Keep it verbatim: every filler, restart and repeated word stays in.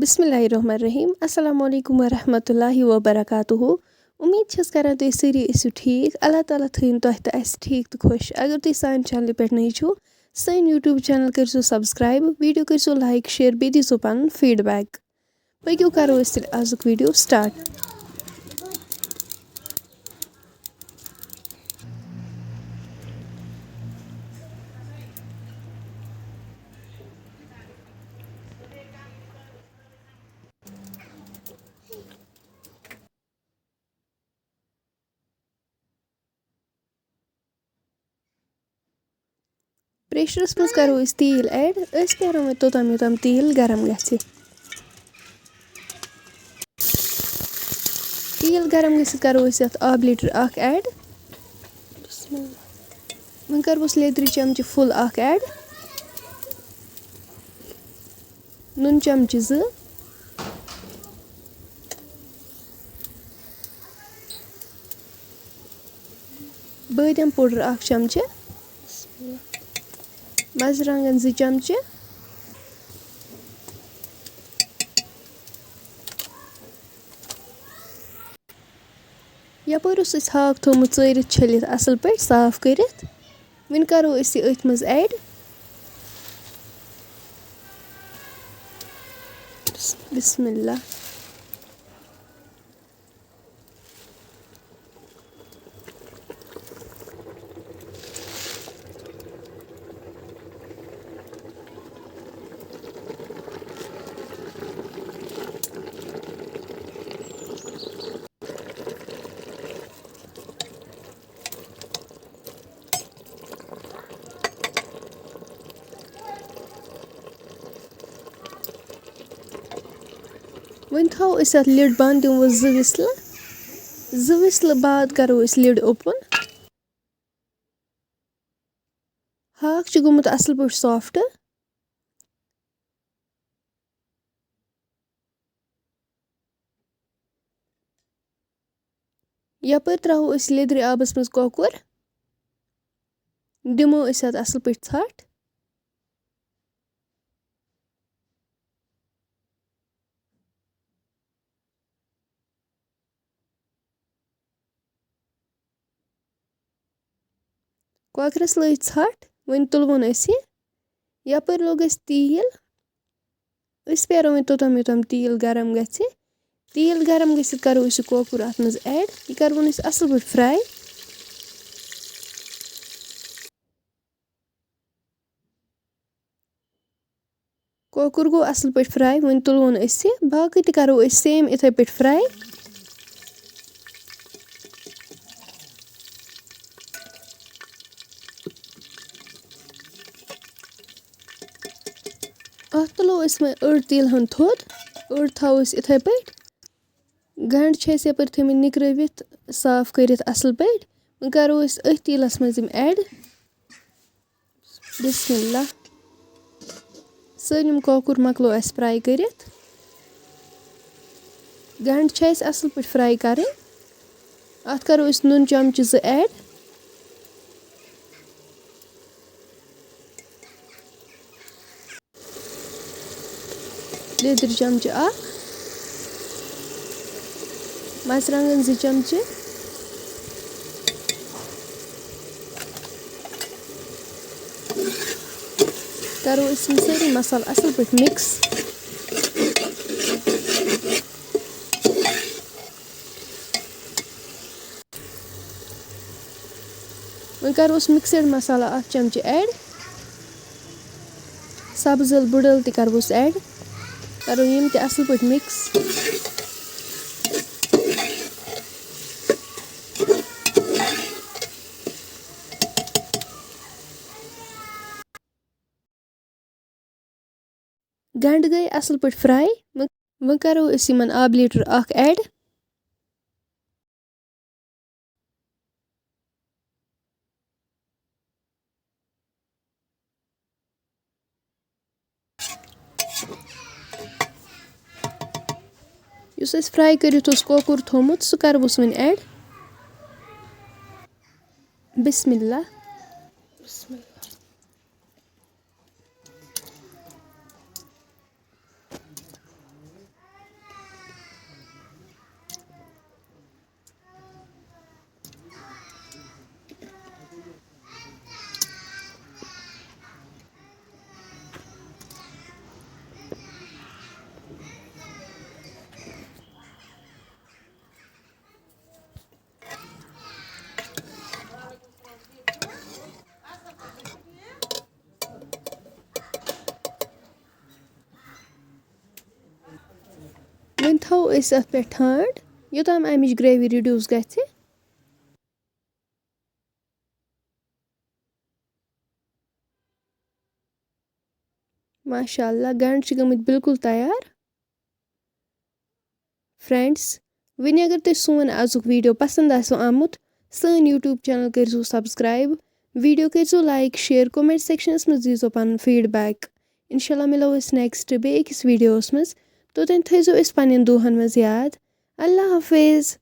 بسم اللہ الرحمن الرحیم۔ السلام علیکم ورحمۃ اللہ وبرکاتہ۔ امید چھس کران تُہۍ سٲری ٲسِو ٹھیٖک۔ اللہ تعالیٰ تھٲیِن تۄہہِ تہٕ اَسہِ ٹھیٖک تہٕ خۄش۔ اگر تُہۍ سانہِ چینلہِ پٮ۪ٹھ نٔے چھِو، سٲنۍ YouTube channel کٔرۍزیو subscribe، video کٔرۍزیو like، share، بیٚیہِ دیٖزیو پنُن feedback۔ پٔکِو کرو أسۍ تیٚلہِ آزُک video start۔ پریشرس منٛز کرو أسۍ تیٖل add۔ أسۍ کرو وۄنۍ توٚتام یوٚتام تیٖل گرم گژھِ۔ تیٖل گرم گٔژھِتھ کرو أسۍ یتھ آب لیٹر اکھ add۔ بسم اللہ۔ وۄنۍ کرہوس لیٚدرِ چمچہٕ full اکھ add۔ نُن چمچہٕ زٕ۔ بٲدیان powder اکھ چمچہٕ۔ مرژٕوانٛگن زٕ چمچہٕ۔ یپٲرۍ اوس اَسہِ ہاکھ تھوٚومُت ژٲرِتھ، چھٔلِتھ اَصٕل پٲٹھۍ، صاف کٔرِتھ۔ وۄنۍ کَرو أسۍ یہِ أتھۍ منٛز add۔ بسم اللہ۔ وۄنۍ تھاوو أسۍ اَتھ lid بنٛد، دِمو زٕ whistle۔ زٕ whistle بعد کَرو أسۍ lid open۔ ہاکھ چھُ گوٚمُت اَصٕل پٲٹھۍ soft۔ یپٲرۍ ترٛاوو أسۍ لیٚدرِ آبَس منٛز کۄکُر، دِمو أسۍ اَتھ اَصٕل پٲٹھۍ ژھَٹھ۔ کۄکرَس لٲج ژھَٹھ، وۄنۍ تُلوُن أسۍ یہِ۔ یَپٲرۍ لوٚگ اَسہِ تیٖل، أسۍ پیٛارو وۄنۍ توٚتام یوٚتام تیٖل گرم گژھِ۔ تیٖل گرم گٔژھِتھ کَرو أسۍ یہِ کۄکُر اَتھ منٛز add۔ یہِ کَرٕوُن أسۍ اَصٕل پٲٹھۍ fry۔ کۄکُر گوٚو اَصٕل پٲٹھۍ fry، وۄنۍ تُلوُن أسۍ یہِ۔ باقٕے تہِ کَرو أسۍ same یِتھَے پٲٹھۍ fry۔ اَتھ تُلو أسۍ وۄنۍ أڑ تیٖل ہن تھوٚد، أڑ تھاوو أسۍ یِتھَے پٲٹھۍ۔ گنٛڈٕ چھِ اَسہِ یَپٲرۍ تھٲومٕتۍ نِکرٲوِتھ، صاف کٔرِتھ اَصٕل پٲٹھۍ۔ وۄنۍ کَرو أسۍ أتھۍ تیٖلَس منٛز یِم add۔ بسم اللہ۔ سٲلِم کۄکُر مۄکلو اَسہِ fry کٔرِتھ۔ گنٛڈٕ چھِ اَسہِ اَصٕل پٲٹھۍ fry کَرٕنۍ۔ اَتھ کَرو أسۍ نُن چمچہٕ زٕ add۔ لیٚدٕر چمچہٕ اکھ، مرژٕوانٛگن زٕ چمچہٕ، کرو أسۍ یِم سٲری مسالہٕ اَصٕل پٲٹھۍ mix۔ وۄنۍ کَرو أسۍ mixed مصالہ اَکھ چمچہٕ add۔ سبٕز ٲلہٕ، بٕڈ ٲلہٕ تہِ کَرو أسۍ add۔ کَرو یِم تہِ اَصٕل پٲٹھۍ mix۔ گنٛڈٕ گٔے اَصٕل پٲٹھۍ fry۔ وۄنۍ، وۄنۍ کَرو أسۍ یِمَن آبہٕ لیٖٹر اَکھ add۔ یُس اَسہِ fry کٔرِتھ اوس کۄکُر تھوٚومُت، سُہ کَرٕ بہٕ وۄنۍ add۔ بسم اللہ۔ بسم اللہ۔ تھاوو أسۍ اَتھ پٮ۪ٹھ ٹھانٛڈ، یوٚتام اَمِچ gravy reduce گژھِ۔ ماشاء اللہ، گنٛڈٕ چھِ گٔمٕتۍ بالکل تیار۔ Friends، وۄنۍ اگر تۄہہِ سون آزُک video پسنٛد آسیو آمُت، سٲنۍ YouTube channel کٔرۍزیو subscribe، video کٔرۍزیو like، share، comment sectionس منٛز دیٖزیو پنُن feedback۔ انشاء اللہ مِلو أسۍ next بیٚیہِ أکِس videoس منٛز۔ توٚتام تھٲیزیو أسۍ پنٕنٮ۪ن دُعاہن منٛز یاد۔ اللہ حافظ۔